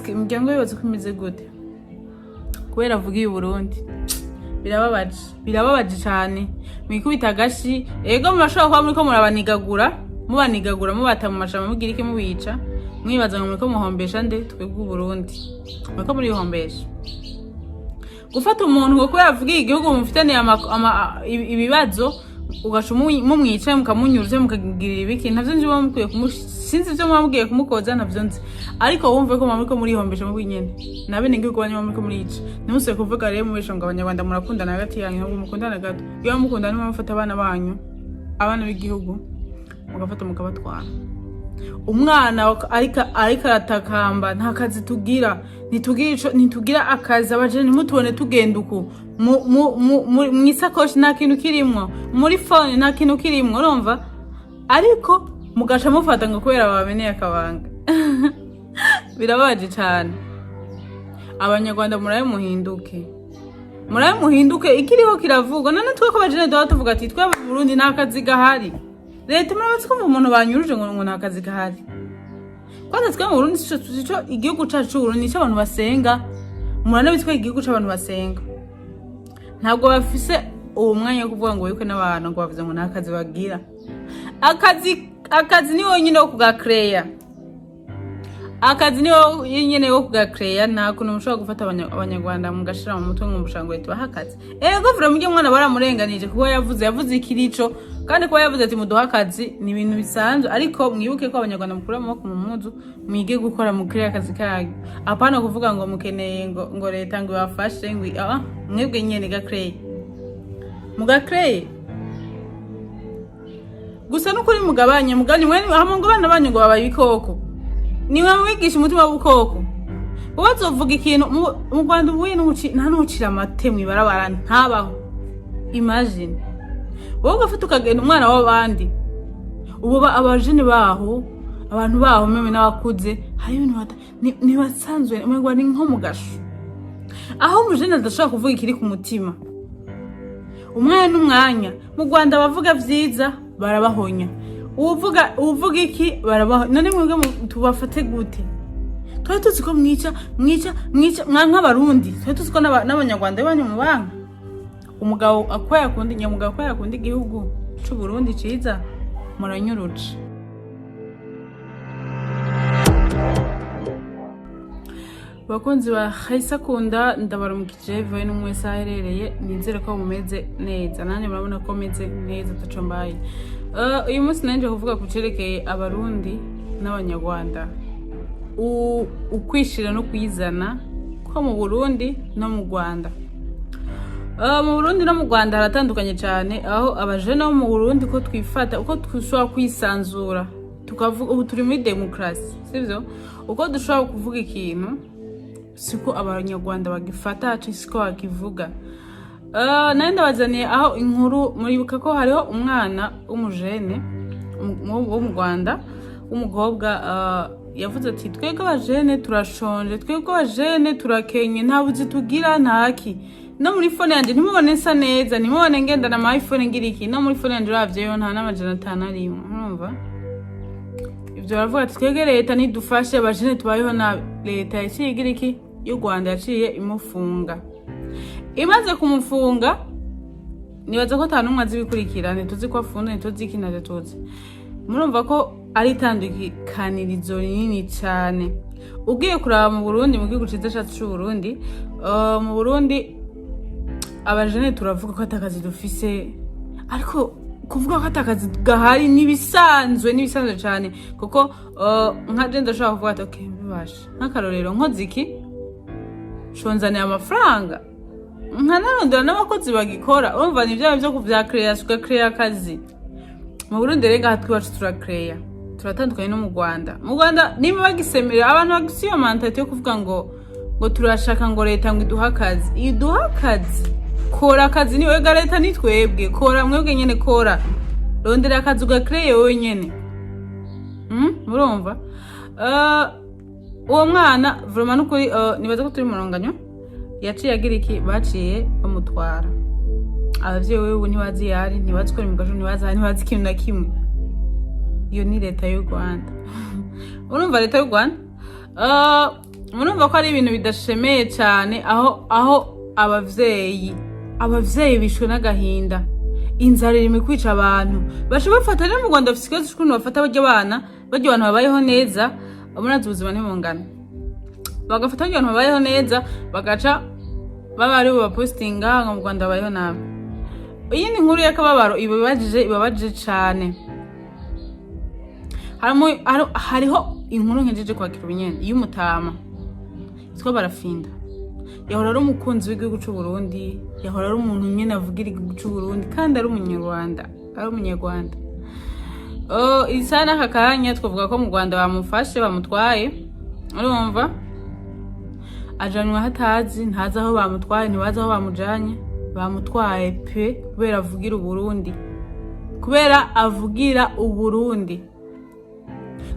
Eske imiryango yibaza ko imeze gute kubera avuga i Burundi? Birababaje, birababaje cyane. Mwikubita agashi. Ego, murashobora kuba muriko murabanigagura, mubanigagura, mubata mu mashamba, mugira iki, mubica, mwibaza ngo muriko muhombesha nde? Twebwe Uburundi muriko murihombesha. Gufata umuntu ngo kubera avuga igihugu mufitaniye ibibazo, ugaca mumwica, mukamunyuruza, mukagirira ibiki, ntavyo nzi. Muba mukwiye sinzi ivyo muba mugiye kumukoza, ntavyo nzi, ariko wumve ko muba muriko murihombesha mu nyene na bene igihugu banyu muba muriko murica. Ntimusubire kuvuga rero mubesha ngo Abanyarwanda murakundana hagati yanyu. Ntabwo mukundana gato. Iyo mukundana, muba mufata abana banyu, abana b'igihugu, mugafata mukabatwara. Umwana ariko aratakamba: "Nta kazi tugira, ntitugira ico, ntitugira akazi." Abajene, ntimutubone tugenda uku mw'isakoshi nta kintu kirimwo, muri phone nta kintu kirimwo, urumva? Ariko mugaca mufata ngo kubera babameneye akabanga. Birababaje cane. Abanyarwanda, murabe muhinduke, murabe muhinduke. Ikiriho kiravugwa. None twe ko abajene duhora tuvuga ati twe mu Burundi nta kazi gahari, leta, murabazi ko umuntu banyuruje ngo nta kazi gahari. Kwanza twe mu Burundi sico igihugu cacu c'Uburundi nico abantu basenga. Muranabizi ko igihugu c'abantu basenga, ntabwo bafise uwo mwanya wo kuvuga ngo wibuke n'abantu ngo bavuze ngo nta kazi bagira. Akazi ni wonyine wo kugakereya, akazi ni wenyine wo kugakereya. Nta kuntu mushobora gufata Abanyarwanda mugashira mu mutwe ngo mushaka ngo leta ibahe akazi. Ego, vura mujye mwana baramurenganije kuko yavuze ikirico, kandi kuba yavuze ati muduhe akazi ni ibintu bisanzwe. Ariko mwibuke ko Abanyarwanda mukura amaboko mu mpuzu, mwige gukora, mukire akazi kanyu, apana kuvuga ngo mukeneye ngo leta ngo ibafashe, ngo ah, mwebwe nyene gakreye, mugakreye gusa. Nukuri mugabanye, mugabanye mwe hamwe ngo abana banyu ngo babaye ibikoko. Nimwe mwigisha umutima w'ubukoko, bazovuga ikintu mu Rwanda ubuye nta n'ucira amate mw'ibarabara, ntabaho. Imagine wowe ugafata ukagenda umwana w'abandi. Ubu abajene baho, abantu baho, même n'abakuze, hari ibintu ntibasanzwe, umengo ni nko mu gasho aho umujene adashobora kuvuga ikiri ku mutima umwanya n'umwanya. Mu Rwanda abavuga vyiza barabahonya, uwuvuga iki barabahonya. None mwebwe tubafate gute? Twari tuzi ko mwica, mwica, mwica nk'Abarundi. Twari tuzi ko n'Abanyarwanda iwanyu mu banka umugabo akwaye akunda nyamugabo, akwaye akunda igihugu c'Uburundi ciza, muranyuruje. Bakunzi ba Haisakunda, ndabaramukije bivaye n'umwe wese aho aherereye. Nizere ko mumeze neza, nanjye murabona ko meze neza, ataco mbaye. Uyu munsi nanje kuvuga ku cerekeye Abarundi n'Abanyarwanda, ukwishira no kwizana ko mu Burundi no mu Rwanda. Mu Burundi no mu Rwanda haratandukanye cyane, aho abajene bo mu Burundi ko twifata, uko dushobora kwisanzura tukavuga. Ubu turi muri demokarasi, sibyo? Uko dushobora kuvuga ikintu siko Abanyarwanda bagifata, siko bakivuga. Nari ndabazaniye aho inkuru. Muribuka ko hariho umwana w'umujene wo mu Rwanda w'umukobwa, yavuze ati twebwe abajene turashonje, twebwe abajene turakenye, nta buzi tugira, ntaki. No muri phone yanje ntimubone nsa neza, ntimubone ngendana ama iPhone, ngira iki, no muri phone yanje uravyeyo nta n'500 arimwe. Urumva ivyo? Baravuga ati twebwe leta nidufashe, abajene tubayeho nabi. Leta yaciye igira iki y'u Rwanda? Yaciye imufunga. Imaze kumufunga, nibaza ko ata n'umwe azi ibikurikira. Ntituzi ko afunze, ntituzi iki, ntacyo tuzi. Murumva ko ari itandukanirizo rinini cyane. Ugiye kuraba mu Burundi, mu gihugu ciza cacu c'Uburundi, mu Burundi abajene turavuga ko atakazi dufise, ariko kuvuga ko atakazi gahari nibisanzwe, nibisanzwe cyane, kuko nka je ndashobora kuvuga ati okay, bibasha, nk'akarorero, nkoze iki shonzaniye amafaranga, nkanarondera n'abakozi bagikora. Urumva ni bya byo vya création, ugakereya akazi. Mu Burundi rero ngaha twiwacu turakereya, turatandukanye no mu Rwanda. Mu Rwanda niba bagisemerera, abantu bagise iyo mentalité yo kuvuga ngo turashaka ngo leta ngo iduhe akazi, iduhe akazi. Kora akazi, ni wega leta, ni twebwe. Kora mwebwe nyene, kora, rondera akazi ugakereye wowe nyene. Murumva? Uwo mwana vraiment nukuri, nibaza ko turi mu ronganyo, yaciye agira iki? Baciye bamutwara. Abavyeyi wewe ntibazi iyo ari, ntibazi ko ari mu gasho, ntibazi aho, ntibazi ikintu na kimwe. Iyo ni leta y'u Rwanda. Urumva leta y'u Rwanda. Murumva ko ari ibintu bidashemeye cyane, aho abavyeyi bishwe n'agahinda, inzara irimo kwica abantu. Baca bafata rero, mu Rwanda bafite ikibazo c'ukuntu bafata barya bana, barya abantu babayeho neza. Murazi ubuzima ntibungana. Bagafata barya abantu babayeho neza, bagaca baba aribo bapostinga ngo mu Rwanda babayeho nabi. Iyi ni inkuru y'akababaro ibabaje cane. Hariho inkuru nkejeje kwakira ubunyene y'umutama yitwa Barafinda. Yahora ari umukunzi w'igihugu c'u Burundi, yahora ari umuntu nyene avugira igihugu c'u Burundi, kandi ari umunyarwanda. Oh, isaha n'aka kanya twavuga ko mu Rwanda bamufashe, bamutwaye. Urumva, ajanwa hatazi, ntazi aho bamutwaye, ntibazi aho bamujanye. Bamutwaye pe kubera avugira Uburundi, kubera avugira Uburundi.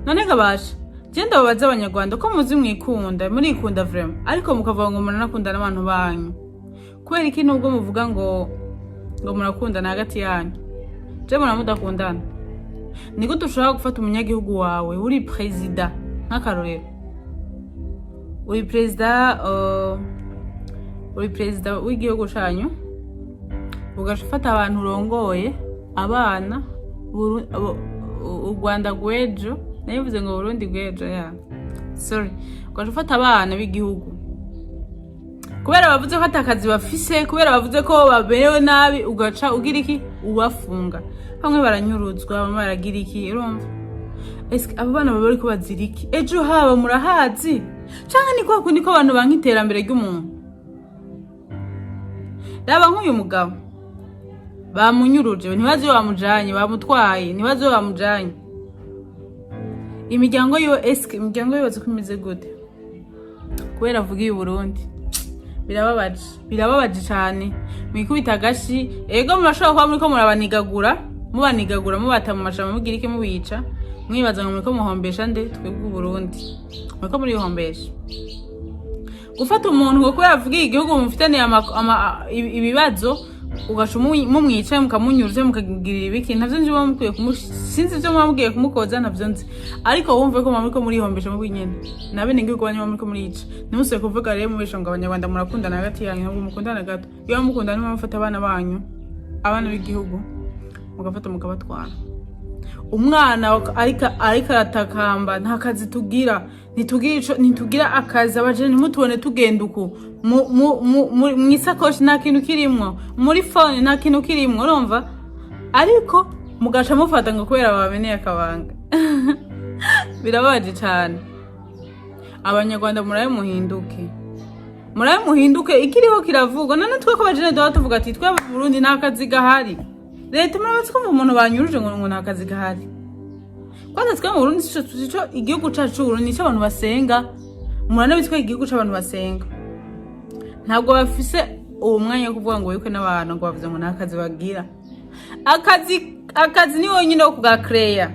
None gabasha genda babaze Abanyarwanda ko muzi mwikunda, murikunda vraiment, ariko mukavuga ngo muranakunda n'abantu banyu. Kubera iki nubwo muvuga ngo murakundana hagati yanyu, je mura mudakundana? Ni gute ushobora gufata umunyagihugu wawe, uri perezida, nk'akarorero uri perezida w'igihugu canyu, ugaca ufata abantu urongoye, abana u Rwanda rw'ejo, nabivuze ngo Burundi rw'ejo, ya sorry, ugaca ufata abana b'igihugu kubera bavuze ko atakazi bafise, kubera bavuze ko baberewe nabi, ugaca ugira iki? Ubafunga. Bamwe baranyuruzwa, bamwe baragira iki. Urumva, eske abo bana baba bariko bazira iki? Ejo habo murahazi? Canke ni kwa kundi ko abantu banka iterambere ry'umuntu? Raba nk'uyu mugabo bamunyuruje, ntibazi iyo bamujanye, bamutwaye, ntibazi iyo bamujanye. Imiryango yiwe, eske imiryango yiwe bazi ko imeze gute kubera avuga iyu Burundi? Birababaje, birababaje cane. Mwikubita agashi. Ego, murashobora kuba muriko murabanigagura, mubanigagura, mubata mu mashamba, mugira iki, mubica, mwibaza ngo muriko muhombesha nde? Twebwe Uburundi muriko murihombesha. Gufata umuntu ngo kubera avuga igihugu mufitaniye ibibazo, ugaca mumwica, mukamunyuruza, mukagirira ibiki, ntavyo nzi. Muba mukwiye sinzi ivyo muba mugiye kumukoza, ntavyo nzi, ariko wumve ko muba muriko murihombesha mu nyene na bene igihugu banyu muba muriko murica. Ntimusubire kuvuga rero mubesha ngo Abanyarwanda murakundana hagati yanyu. Ntabwo mukundana gato. Iyo mukundana, niba mufata abana banyu, abana b'igihugu, mugafata mukabatwara. Umwana ariko aratakamba: "Nta kazi tugira, ntitugira ico, ntitugira akazi." Abajene ntimutubone tugenda uku, mw'isakoshi nta kintu kirimwo, muri phone nta kintu kirimwo. Urumva, ariko mugaca mufata ngo kubera babameneye akabanga. Birababaje cane. Abanyarwanda, murabe muhinduke, murabe muhinduke. Ikiriho kiravugwa. None twe ko abajene tuba tuvuga ati twe mu Burundi nta kazi gahari, leta, murabazi kumva umuntu banyuruje ngo nta kazi gahari? Kwanza twe mu Burundi sico igihugu cacu c'Uburundi nico abantu basenga. Muranabizi ko igihugu c'abantu basenga, ntabwo bafise uwo mwanya wo kuvuga ngo wikwe n'abantu ngo bavuze ngo nta kazi bagira. Akazi ni wonyine wo kugakereya,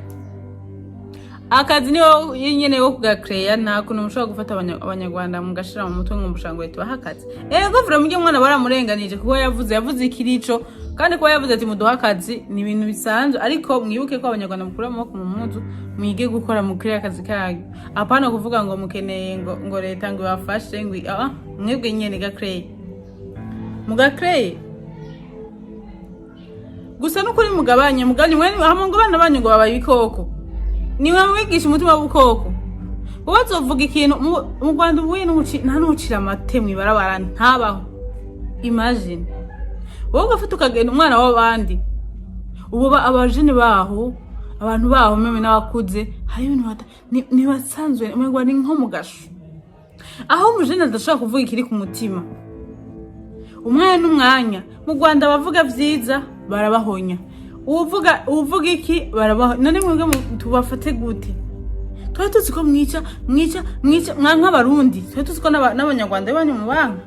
akazi ni nyene wo kugakereya. Nta kuntu mushobora gufata Abanyarwanda mugashira mu mutwe ngo mushaka ngo leta ibahe akazi. Ego, vura mujye mwana baramurenganije kuko yavuze ikirico, kandi kuba yavuze ati muduhe akazi ni ibintu bisanzwe. Ariko mwibuke ko Abanyarwanda mukura amaboko mu mpuzu, mwige gukora, mukire akazi kanyu, apana kuvuga ngo mukeneye ngo leta ngo ibafashe, ngo ah, mwebwe nyene gakreye, mugakreye gusa. Nukuri mugabanye, mugabanye mwe hamwe ngo abana banyu ngo babaye ibikoko. Niwe mwigisha umutima w'ubukoko, ubazovuga ikintu mu Rwanda ubuye nta n'ucira amate mw'ibarabara, ntabaho. Imagine wowe ugafata ukagenda umwana w'abandi. Ubu abajene baho, abantu baho, même n'abakuze, hari ibintu ntibasanzwe, umengo ni nko mu gasho, aho umujene adashobora kuvuga ikiri ku mutima umwanya n'umwanya. Mu Rwanda bavuga vyiza barabahonya, uwuvuga iki barabahonya. None mwebwe tubafate gute? Twari tuzi ko mwica, mwica, mwica nk'Abarundi. Twari tuzi ko n'Abanyarwanda banyu mu banka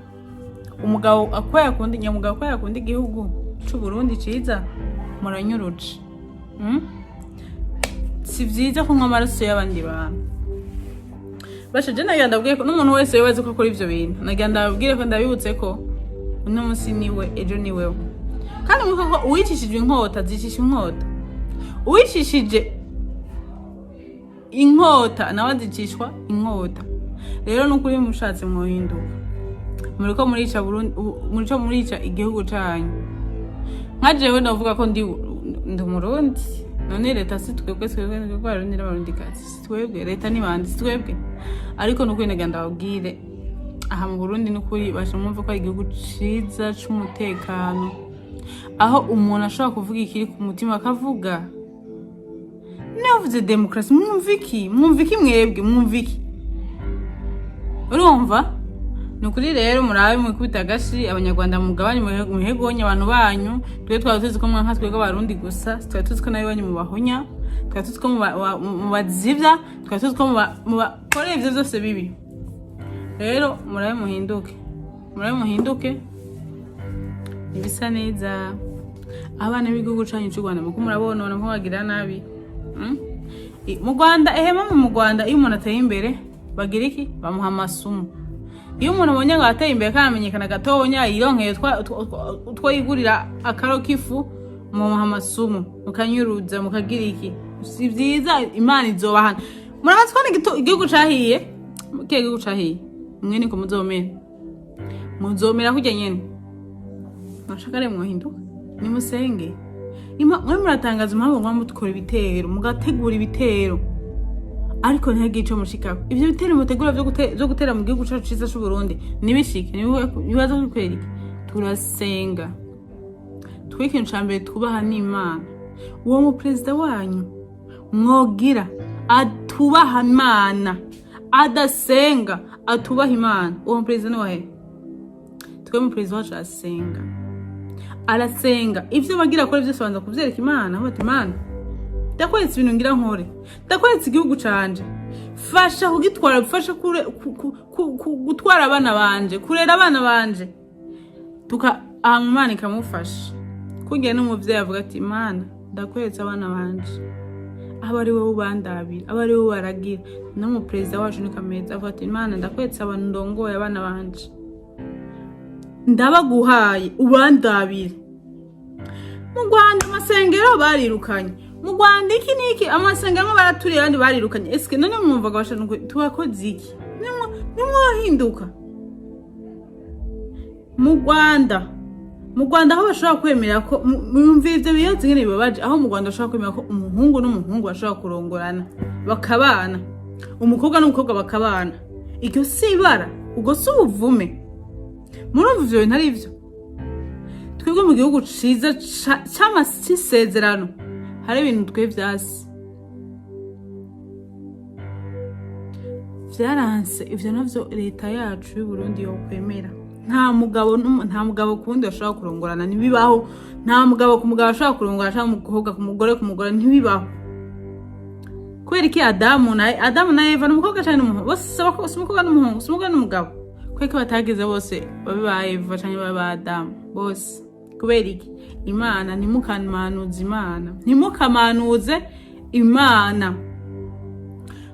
umugabo ako yakunda, nyamugabo ko yakunda igihugu c'Uburundi ciza, muranyuruje. Si vyiza kunywa amaraso y'abandi bantu. Basha, je nagira ndabwiye ko n'umuntu wese yobazi ko akora ivyo bintu, nagira ndababwire ko ndabibutse ko uno munsi niwe, ejo ni wewe. Kandi mwibuke ko uwicishijwe inkota azicisha inkota, uwicishije inkota nawe azicishwa inkota. Rero nukuri mushatse mwohinduka. Muriko murica Burundi, muriko murica igihugu canyu. Nka jewe ndavuga ko ndi Umurundi. None leta si twebwe? Twebwe Abarundi n'Abarundikazi, si twebwe leta? Ni bande? Si twebwe? Ariko nukuri nagira ndababwire, aha mu Burundi nukuri basha mwumva ko ari igihugu ciza c'umutekano, aho umuntu ashobora kuvuga ikiri ku mutima akavuga. Navuze demokarasi, mwumva iki? Mwumva iki mwebwe? Mwumva iki? Urumva ni ukuri rero, murabe mwikubita agashi. Abanyarwanda mugabanye, muhegonye abantu banyu. Twe twaba tuzi ko mwanka twebwe Abarundi gusa, twari tuzi ko nawe iwanyu mubahonya, twari tuzi ko mubazivya, twari tuzi ko mubakorera ivyo vyose bibi. Rero murabe muhinduke, murabe muhinduke, ibisa neza. Abana b'igihugu canyu c'u Rwanda muko murabonona, muko bagira nabi. Mu Rwanda, ehema, mu Rwanda iyo umuntu ateye imbere bagira iki? Bamuha amasumu. Iyo umuntu abonye ngo ateye imbere kandi amenyekana gatonya, yironkeye utwo yigurira akaro k'ifu, mumuha amasumu, mukanyuruza, mukagira iki. Si vyiza, Imana izobahana. Murabazi ko igihugu cahiye, kiya gihugu cahiye, mwe niko muzomera, muzomera kurya nyene. Mwashaka rero mwohinduka, nimusenge. Mwe muratangaza impamvu muba mutukora ibitero, mugategura ibitero, ariko ntihagire ico mushikako. Ivyo bitero mutegura vyo gutera mu gihugu cacu ciza c'Uburundi nibishike. Nibaza kubera iki? Turasenga twe. Ikintu ca mbere twubaha ni Imana. Uwo muperezida wanyu mwogira atubaha Imana, adasenga, atubaha Imana, uwo muperezida ni wahe? Twe muperezida wacu arasenga, arasenga. Ivyo bagira akora vyose banza kuvyereka Imana. Aho bati: "Imana, ndakweretse ibintu ngira nkore, ndakweretse igihugu canje, fasha kugitwara, fasha gutwara abana banje, kurera abana banje." Tuka hama Imana ikamufasha. Kugira n'umuvyeyi avuga ati: "Imana, ndakweretse abana banje, aba ari wowe ubandabira, aba ari wowe ubaragira." N'umuperezida wacu ni kameza, avuga ati: "Imana, ndakweretse abantu ndongoye, abana banje ndabaguhaye, ubandabire." Mu Rwanda amasengero barirukanye, mu Rwanda iki n'iki, amasengero amwe baraturiye, abandi barirukanye. Eske none mwumvaga bashanzwe tubakoze iki? Nimwohinduka. Mu Rwanda aho bashobora kwemera ko mwumvira ivyo bibazo ingene bibabaje, aho mu Rwanda bashobora kwemera ko umuhungu n'umuhungu bashobora kurongorana bakabana, umukobwa n'umukobwa bakabana, iryo si ibara? Ubwo si ubuvume? Murumva ivyo bintu ari vyo? Twebwe mu gihugu ciza c'isezerano hari ibintu twe vyasi vyaranse. Ivyo navyo leta yacu y'Uburundi yokwemera. Nta mugabo nta mugabo ku wundi bashobora kurongorana, ntibibaho. Nta mugabo ku mugabo ashobora kurongora, cyangwa umukobwa ku mugore ku mugore, ntibibaho. Kubera iki? Adamu na Eva ni umukobwa cyangwa n'umuhungu? Bose si umukobwa n'umuhungu, si umugore n'umugabo? Kubera ko batageze bose babe ba Eva cyangwa babe ba Adamu bose? Kubera iki? Imana, ntimukamanuze Imana, ntimukamanuze Imana,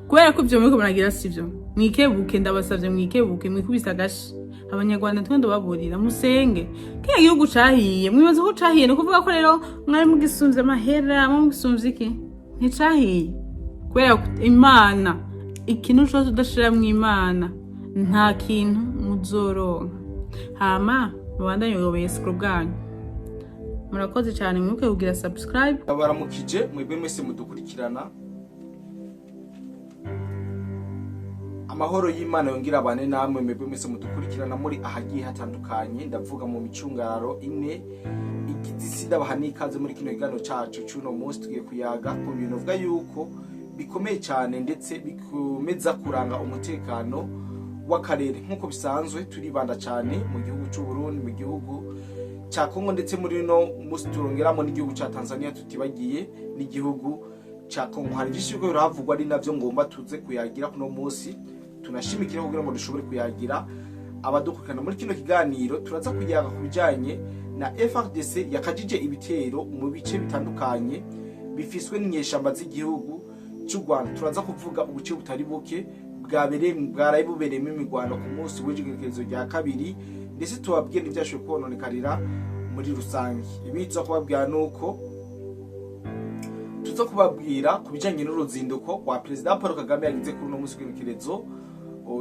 kubera ko ibyo muriko muragira sivyo. Mwikebuke, ndabasavye, mwikebuke, mwikubise agashi. Abanyarwanda twe ndababurira, musenge. Kiya gihugu cahiye, mwibaza ko cahiye? Ni ukuvuga ko rero mwari mugisumvye amahera, mwari mugisumvye iki? Nticahiye kubera Imana. Ikintu cose udashiramwo Imana, nta kintu muzoronka. Hama mubandanye ubuyobozi bwanyu. Murakoze cyane, mwibuke kugira subscribe. Baramukije mwebwe mwese mudukurikirana. Amahoro y'Imana yongera abane namwe mwebwe mwese mudukurikirana muri ahagiye hatandukanye, ndavuga mu micungararo ine igize isi. Ndabaha n'ikaze muri kino kiganiro cacu c'uno munsi. Tugiye kuyaga ku bintu uvuga yuko bikomeye cyane, ndetse bikomeza kuranga umutekano w'akarere. Nk'uko bisanzwe, turibanda cyane mu gihugu c'u Burundi, mu gihugu cya Kongo, ndetse muri no munsi turongeramo n'igihugu cya Tanzania, tutibagiye n'igihugu cya Kongo. Hari byinshi biriko birahavugwa, ari navyo ngomba tuze kuyagira kuno munsi, tunashimikire kugira ngo dushobore kuyagira abadukurikirana. Muri kino kiganiro turaza kuyaga ku bijanye na FARDC yakajije ibitero mu bice bitandukanye bifiswe n'inyeshamba z'igihugu cy'u Rwanda. Turaza kuvuga ubuce butari buke bwabereye, bwaraye bubereyemo imigwano ku munsi w'igenekerezo rya kabiri, ndetse tubabwire n'ivyashoboye kononekarira muri rusange. Ibi tuza kubabwira nuko tuza kubabwira ku bijanye n'uruzinduko rwa Perezida Paul Kagame yagize kuri uno munsi w'igenekerezo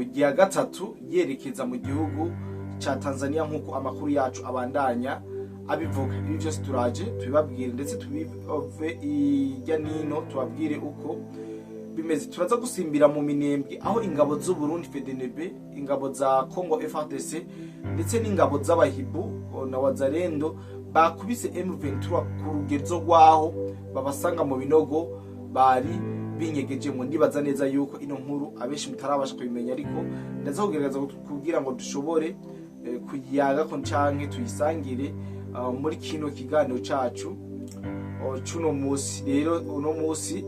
rya gatatu yerekeza mu gihugu ca Tanzania, nk'uko amakuru yacu abandanya abivuga. Ibi byose turaje tubibabwire, ndetse tubive irya nino, tubabwire uko bimeze. Turaza gusimbira mu Minembwe, aho ingabo z'u Burundi FDNB, ingabo za Congo FARDC, ndetse n'ingabo z'abahibu na Wazalendo bakubise M23 ku rugezo rwaho babasanga mu binogo bari binyegeje mu. Ndibaza neza yuko ino nkuru abenshi mutarabasha kubimenya, ariko ndaza kugerageza kugira ngo dushobore kuyiyaga ko canke tuyisangire muri kino kiganiro cacu cuno musi. Rero uno musi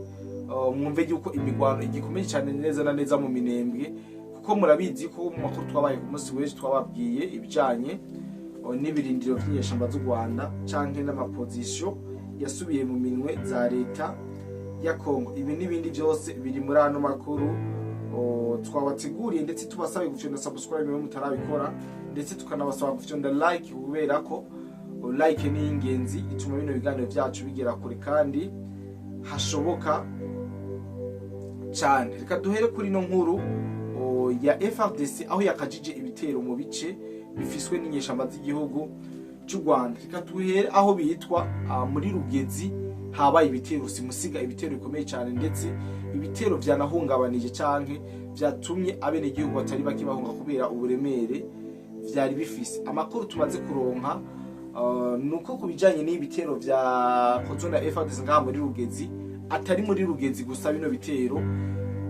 mwumve yuko imigwano igikomeye cyane neza na neza mu Minembwe, kuko murabizi ko mu makuru twabaye ku munsi w'ejo twababwiye ibijanye n'ibirindiro vy'inyeshamba z'u Rwanda canke n'amapozisiyo yasubiye mu minwe za leta ya Kongo. Ibi n'ibindi byose biri muri ano makuru twabateguriye, ndetse tubasabe gufyonda subscribe niba mutarabikora, ndetse tukanabasaba gufyonda like, kubera ko like ni ingenzi, ituma bino biganiro byacu bigera kure kandi hashoboka cyane. Reka duhere kuri ino nkuru ya FARDC, aho yakajije ibitero mu bice bifiswe n'inyeshamba z'igihugu cy'u Rwanda. Reka duhere aho bitwa muri Rugezi, habaye ibitero simusiga, ibitero bikomeye cyane, ndetse ibitero vyanahungabanije canke vyatumye abenegihugu batari bake bahunga kubera uburemere vyari bifise. Amakuru tumaze kuronka nuko ku bijanye n'ibitero vyakozwe na FARDC ngaha muri Rugezi, atari muri Rugezi gusa bino bitero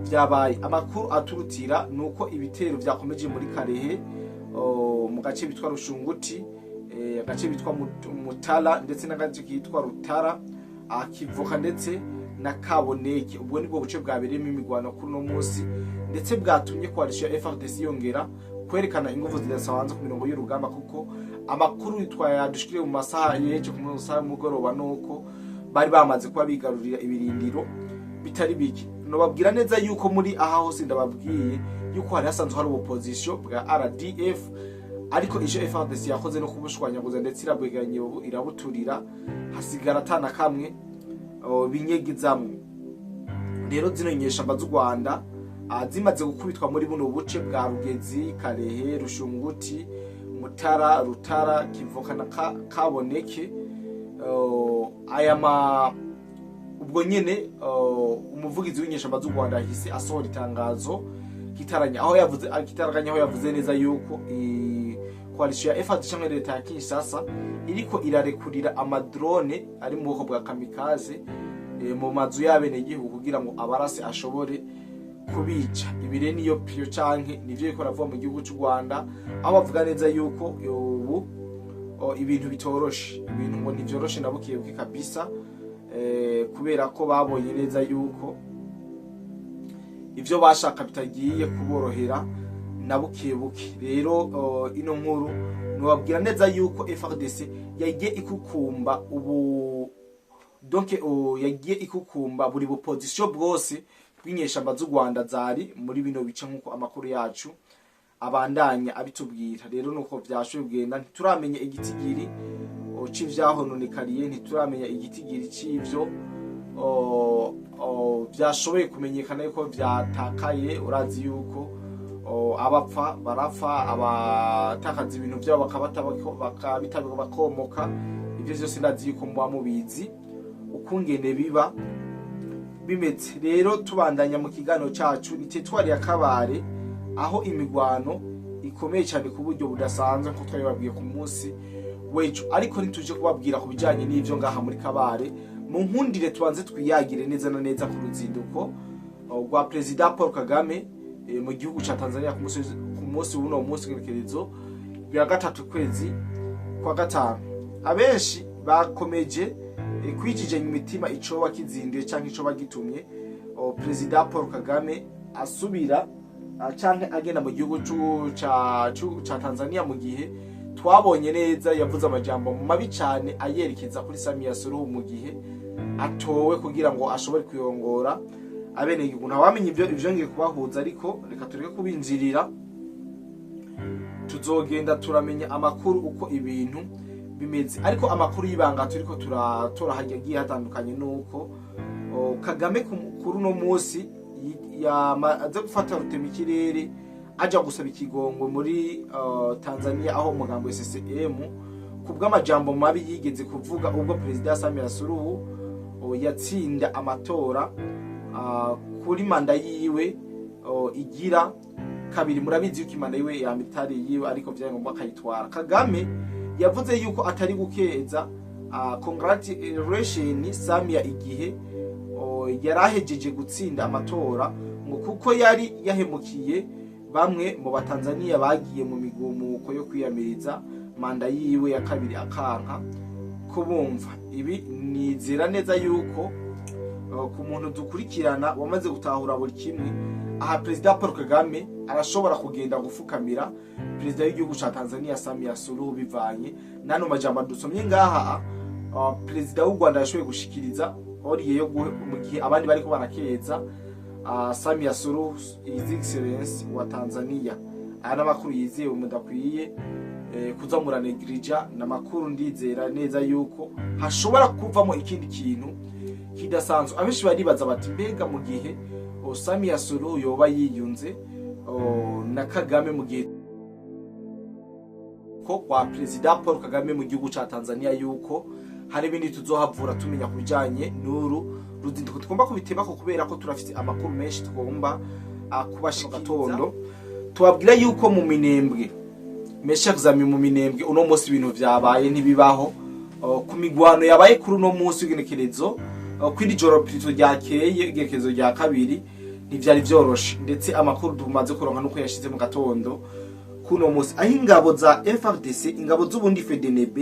vyabaye. Amakuru aturutira nuko ibitero vyakomeje muri Karehe, mu gace bitwa Rushunguti, agace bitwa Mutala, ndetse n'agace kitwa Rutara, Akivoka ndetse na Kaboneke. Ubwo nibwo buce bwabereyemo imigwano kuri uno munsi, ndetse bwatumye coalition ya FARDC yongera kwerekana ingufu zidasanzwe ku mirongo y'urugamba, kuko amakuru twayadushikiriye mu masaha y'ejo ku masaha y'umugoroba nuko bari bamaze kuba bigarurira ibirindiro bitari bike. Nobabwira neza yuko muri aha hose ndababwiye yuko hari hasanzwe hari opposition bwa RDF, ariko ico FARDC yakoze no kubushwanyaguza, ndetse irabwegeranye ubu irabuturira, hasigara atana kamwe binyegezamwo. Rero zino nyeshamba z'u Rwanda zimaze gukubitwa muri buno buce bwa Rugezi, Karehe, Rushunguti, Mutara, Rutara, Kivoka na Kaboneke, aya ma ubwo nyene umuvugizi w'inyeshamba z'u Rwanda yahise asohora itangazo kitaranya, aho yavuze kitaraganya, aho yavuze neza yuko coalition ya FARDC canke leta ya Kinshasa iriko irarekurira amadrone ari mu bwoko bwa kamikaze mu mazu y'abenegihugu kugira ngo abarase ashobore kubica. Ibire niyo piyo canke nivyo biriko biravuga mu gihugu c'u Rwanda, aho bavuga neza yuko ubu ibintu bitoroshe, ibintu ngo ntivyoroshe na buke buke kabisa, kubera ko babonye neza yuko ivyo bashaka bitagiye kuborohera na buke buke. Rero ino nkuru nubabwira neza yuko FARDC yagiye ikukumba ubu, donc yagiye ikukumba buri buposition bwose bw'inyeshamba z'u Rwanda zari muri bino bice, nk'uko amakuru yacu abandanya abitubwira. Rero nuko vyashoboye kugenda. Ntituramenya igitigiri c'ivyahononekariye, ntituramenya igitigiri c'ivyo vyashoboye kumenyekana yuko vyatakaye. Urazi yuko abapfa barapfa, abatakaza ibintu vyabo bakabita bakomoka. Ivyo vyose ndazi yuko muba mubizi ukungene biba bimeze. Rero tubandanya mu kiganiro cacu, ni teritwari ya Kabare, aho imigwano ikomeye cyane ku buryo budasanzwe, nkuko twabibabwiye ku munsi w'ejo. Ariko ntituje kubabwira ku bijyanye n'ivyo ngaha muri Kabare. Mu nkundire tubanze twiyagire neza na neza ku ruzinduko rwa Perezida Paul Kagame mu gihugu ca Tanzania ku munsi w'uno munsi w'igerekerezo bya 3 kwezi kwa 5. Abenshi bakomeje kwijijanya imitima icoba kizinduye canke icoba gitumye Perezida Paul Kagame asubira canke agenda mu gihugu ca Tanzania, mu gihe twabonye neza yavuze amajambo mabi cane ayerekeza kuri Samia Suluhu mu gihe atowe kugira ngo ashobore kuyongora abenegihugu. Ntawamenya ivyo ivyongeye kubahuza, ariko reka tureke kubinjirira, tuzogenda turamenya amakuru uko ibintu bimeze. Ariko amakuru y'ibanga turiko turatora hagiye hatandukanye nuko Kagame kuri uno munsi yamaze gufata rutemikirere Aja gusaba ikigongwe muri Tanzania, aho umugambi wa CCM ku bw'amajambo mabi yigeze kuvuga ubwo Perezida Samia Suluhu yatsinda amatora kuri manda yiwe igira kabiri. Murabizi yuko imanda yiwe ya mitari yiwe, ariko vyari ngombwa akayitwara. Kagame yavuze yuko atari gukeza congratulation Samia igihe yarahejeje gutsinda amatora, ngo kuko yari yahemukiye bamwe mu Batanzania bagiye mu migumuko yo kwiyamiriza manda yiwe ya kabiri, akanka kubumva. Ibi nizera neza yuko ku muntu dukurikirana wamaze gutahura buri kimwe. Aha Perezida Paul Kagame arashobora kugenda gufukamira perezida w'igihugu ca Tanzania Samia Suluhu, bivanye nano majambo dusomye ngaha perezida w'u Rwanda yashoboye gushikiriza oriye yo mu gihe abandi bariko barakeza Samia Suluhu, His Excellence wa Tanzania. Aya n'amakuru yizewe, mudakwiye kuza muranegrija. N'amakuru ndizera neza yuko hashobora kuvamo ikindi kintu kidasanzwe. Abenshi baribaza bati: mbega mu gihe Samia Suluhu yoba yiyunze na Kagame, mu gihe ko kwa Perezida Paul Kagame mu gihugu ca Tanzania, yuko hari ibindi tuzohavura tumenya ku bijanye n'uru ruzinduko? Tugomba kubitebako kubera ko turafite amakuru menshi tugomba kubashika. Gatondo tubabwira yuko mu Minembwe, mes chers amis, mu Minembwe uno munsi ibintu vyabaye ntibibaho. Ku migwano yabaye kuri uno munsi w'igenekerezo kw'iri joro plutôt ryakeye, igenekerezo rya 2, ntivyari vyoroshe. Ndetse amakuru tumaze kuronka nuko yashize mu gatondo kuno munsi, aho ingabo za FARDC, ingabo z'ubundi FDNB,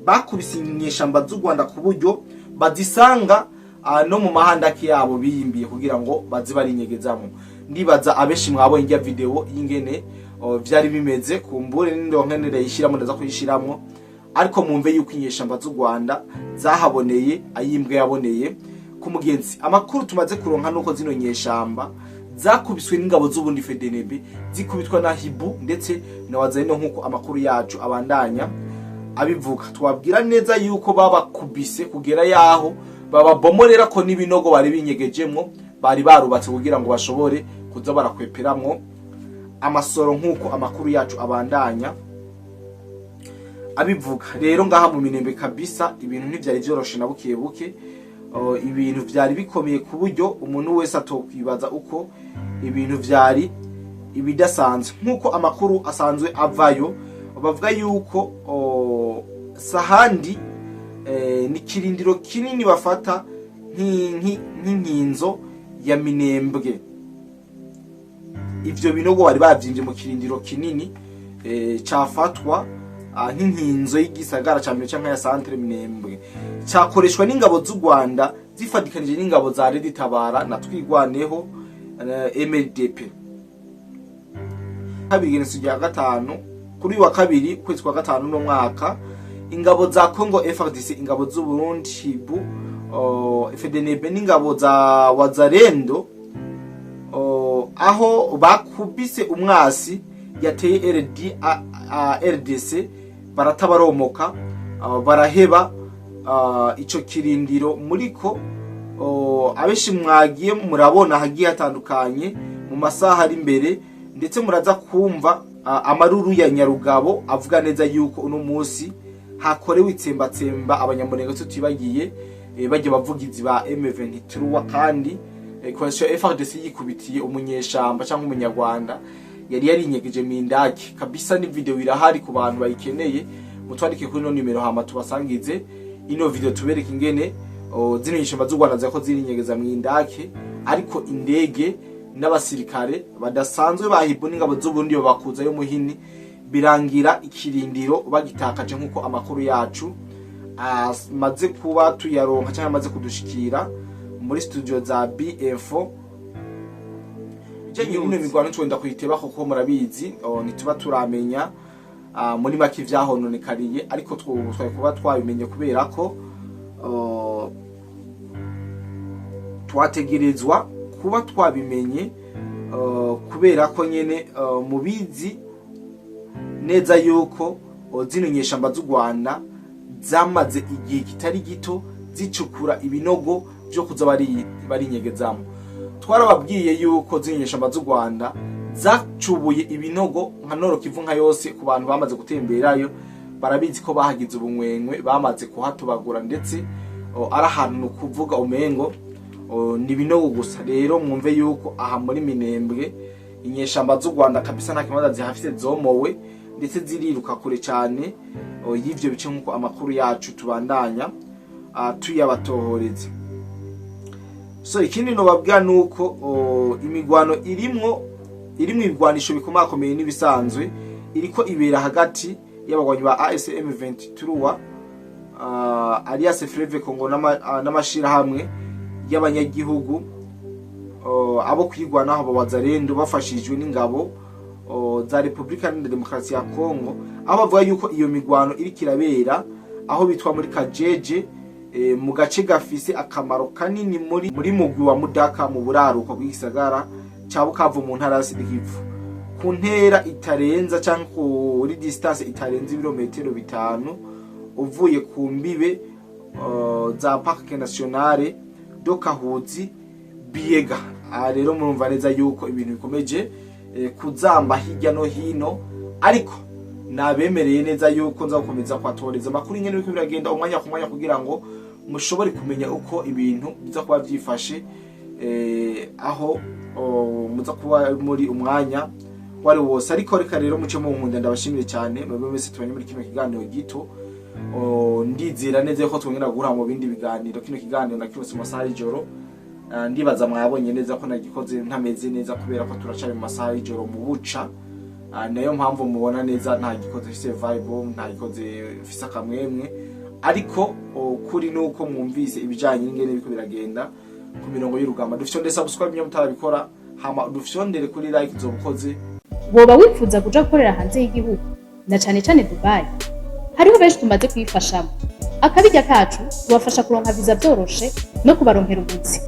bakubise inyeshamba z'u Rwanda ku buryo bazisanga no mu mahandaki yabo biyimbiye kugira ngo baze barinyegezamo. Ndibaza abenshi mwabonye irya video y'ingene vyari bimeze. Kumbure n'indonkenere yishiramo, ndaza kuyishiramwo, ariko mwumve yuko inyeshamba z'u Rwanda zahaboneye ayimbwa yaboneye ku mugenzi. Amakuru tumaze kuronka nuko zino nyeshamba zakubiswe n'ingabo z'ubundi FDNB, zikubitwa na Hibu ndetse na Wazalendo, nk'uko amakuru yacu abandanya abivuga. Twabwira neza yuko babakubise kugera yaho bababomorera ko n'ibinogo bari binyegejemwo, bari barubatse kugira ngo bashobore kuza barakweperamwo amasoro, nk'uko amakuru yacu abandanya abivuga. Rero ngaha mu Minembwe kabisa ibintu ntivyari vyoroshe na buke buke. Ibintu vyari bikomeye ku buryo umuntu wese atokwibaza uko ibintu vyari ibidasanzwe. Nk'uko amakuru asanzwe avayo, bavuga yuko sahandi ni kirindiro kinini bafata nk'inkinzo ya Minembwe. Ivyo binogo bari bavyimbye mu kirindiro kinini cafatwa nk'inkinzo y'igisagara ca mbere canke ya centre Minembwe, cakoreshwa n'ingabo z'u Rwanda zifadikanije n'ingabo za Red Tabara na Twigwaneho, MLDP. Kabiri geneso rya 5, kuri wa kabiri ukwezi kwa gatanu no mwaka, ingabo za Congo FARDC, ingabo z'u Burundi Hibu, FDNB n'ingabo za Wazalendo, aho bakubise umwasi yateye RD, RDC, baratabaromoka, baraheba ico kirindiro. Muriko abenshi mwagiye murabona hagiye hatandukanye mu masaha ari imbere, ndetse muraza kumva amaruru ya Nyarugabo avuga neza yuko uno munsi hakorewe itsembatsemba Abanyamurenge, tutibagiye bajya bavugizi ba M23. Kandi coalition FARDC yikubitiye umunyeshamba cyangwa umunyarwanda yari yarinyegeje mindaki kabisa. Ni video irahari ku bantu bayikeneye, mutwandike kuri no nimero hama tubasangize ino video, tubereke ingene zino nyeshamba z'u Rwanda zako zirinyegeza mwindake, ariko indege n'abasirikare badasanzwe bahibu n'ingabo z'Uburundi babakuzayo muhini, birangira ikirindiro bagitakaje, nk'uko amakuru yacu amaze kuba tuyaronka cyangwa amaze kudushikira muri studio za BF. Bijanye n'ino mirwano twenda kuyiteba kuko murabizi ntituba turamenya muri make ivyahononekariye, ariko twari kuba twabimenye kubera ko twategerezwa kuba twabimenye, kubera ko nyene mubizi neza yuko zino nyeshamba z'u Rwanda zamaze igihe kitari gito zicukura ibinogo vyo kuza barinyegezamo. Twarababwiye yuko zino nyeshamba z'u Rwanda Zacubuye ibinogo nka Nord Kivu nka yose. Ku bantu bamaze gutemberayo barabizi ko bahagize ubumwenywe, bamaze kuhatubagura, ndetse ari ahantu ni ukuvuga umengo ni ibinogo gusa. Rero mwumve yuko aha muri Minembwe inyeshamba z'u Rwanda kabisa nta kibanza zihafise, zomowe ndetse ziriruka kure cyane y'ivyo bice, nk'uko amakuru yacu tubandanya tuyabatohoreza. So ikindi nobabwira nuko imigwano irimwo ibigwanisho bikomakomeye n'ibisanzwe iriko ibera hagati y'abagwanyi ba AFC M23, Alliance Fleuve Congo, n'amashirahamwe y'abanyagihugu abo kwigwanaho Abawazalendo, bafashijwe n'ingabo za Republika Iharanira Demokarasi ya Congo, aho bavuga yuko iyo migwano iriko irabera aho bitwa muri Kajeje, mu gace gafise akamaro kanini muri mugwi wa Mudaka, mu buraruko bw'igisagara ca Bukavu, mu ntara ya Sud-Kivu, ku ntera itarenza canke kuri distance itarenza ibirometero 5 uvuye ku mbibe za Parc Nationale do Kahuzi Biega. Aha rero murumva neza yuko ibintu bikomeje kuzamba hirya no hino, ariko nabemereye neza yuko nza gukomeza kwatoreza amakuru ingene biriko biragenda umwanya ku mwanya, kugira ngo mushobore kumenya uko ibintu biza kuba vyifashe aho muza kuba muri umwanya wari wose. Ariko reka rero muce mu nkunda ndabashimire cyane mwebwe mwese tubanye muri kino kiganiro gito. Ndizera neza yuko twongera guhura mu bindi biganiro. Kino kiganiro nakirose mu masaha y'ijoro. Ndibaza mwabonye neza ko nagikoze ntameze neza, kubera ko turacari mu masaha y'ijoro mu buca. Nayo mpamvu mubona neza ntagikoze mfise vibe, ntagikoze mfise akamwemwe. Ariko kuri nuko mwumvise ibijanye n'ingene biriko biragenda ku mirongo y'urugamba. Dufyonde subscribe niyo mutarabikora, hama dufyondere kuri like, uzobukoze. Woba wifuza kuja gukorera hanze y'igihugu, na cane cane Dubai? Hariho benshi tumaze kuyifashamo. Akabirya kacu tubafasha kuronka viza vyoroshe no kubaronkera ubuzi.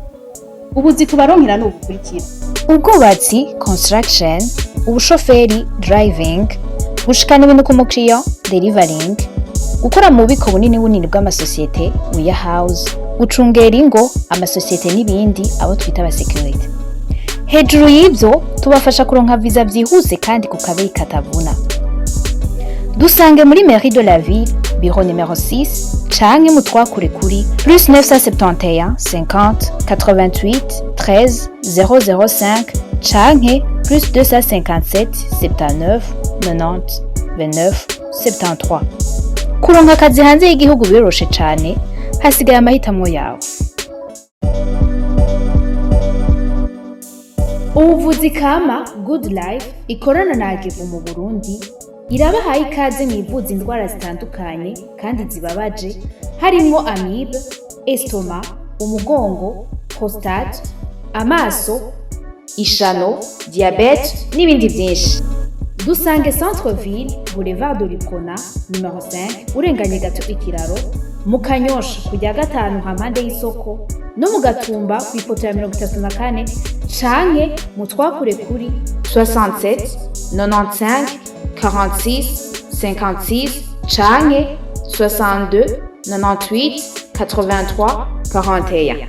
Ubuzi tubaronkera ni ubukurikira: ubwubatsi, construction, ubushoferi, driving, gushikana ibintu ku mukiriya, delivering, gukora mu bubiko bunini bunini bw'amasosiyete, warehouse, gucungera ingo, amasosiyete n'ibindi, abo twita abasécurité. Hejuru y'ibyo, tubafasha kuronka viza byihuse kandi ku kabeyi katavuna. Dusange muri mairie de la ville, bureau numéro 6, canke mutwakure kuri plus 971 50 88 13 005 canke plus 257 79 90 29 73. Kuronka akazi hanze y'igihugu biroroshe cane, hasigaye amahitamo yawe. Ubuvuzi kama Good Life ikorana na Agevu mu Burundi irabahaye ikaze mu ivuza indwara zitandukanye kandi zibabaje, harimwo amibe, estomac, umugongo, prostate, amaso, ishano, diabète n'ibindi byinshi. Dusange Centre Ville, Boulevard de l'Uprona numéro 5, urenganye gato ikiraro, mu Kanyosha kujya gatanu hampande y'isoko, no mu Gatumba ku ipoto ya 34, canke mu twakure kuri 67 95 46 56 canke 62 98 83 41.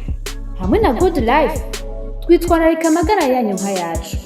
Hamwe na Good Life twitwararika amagara yanyu nk'ayacu.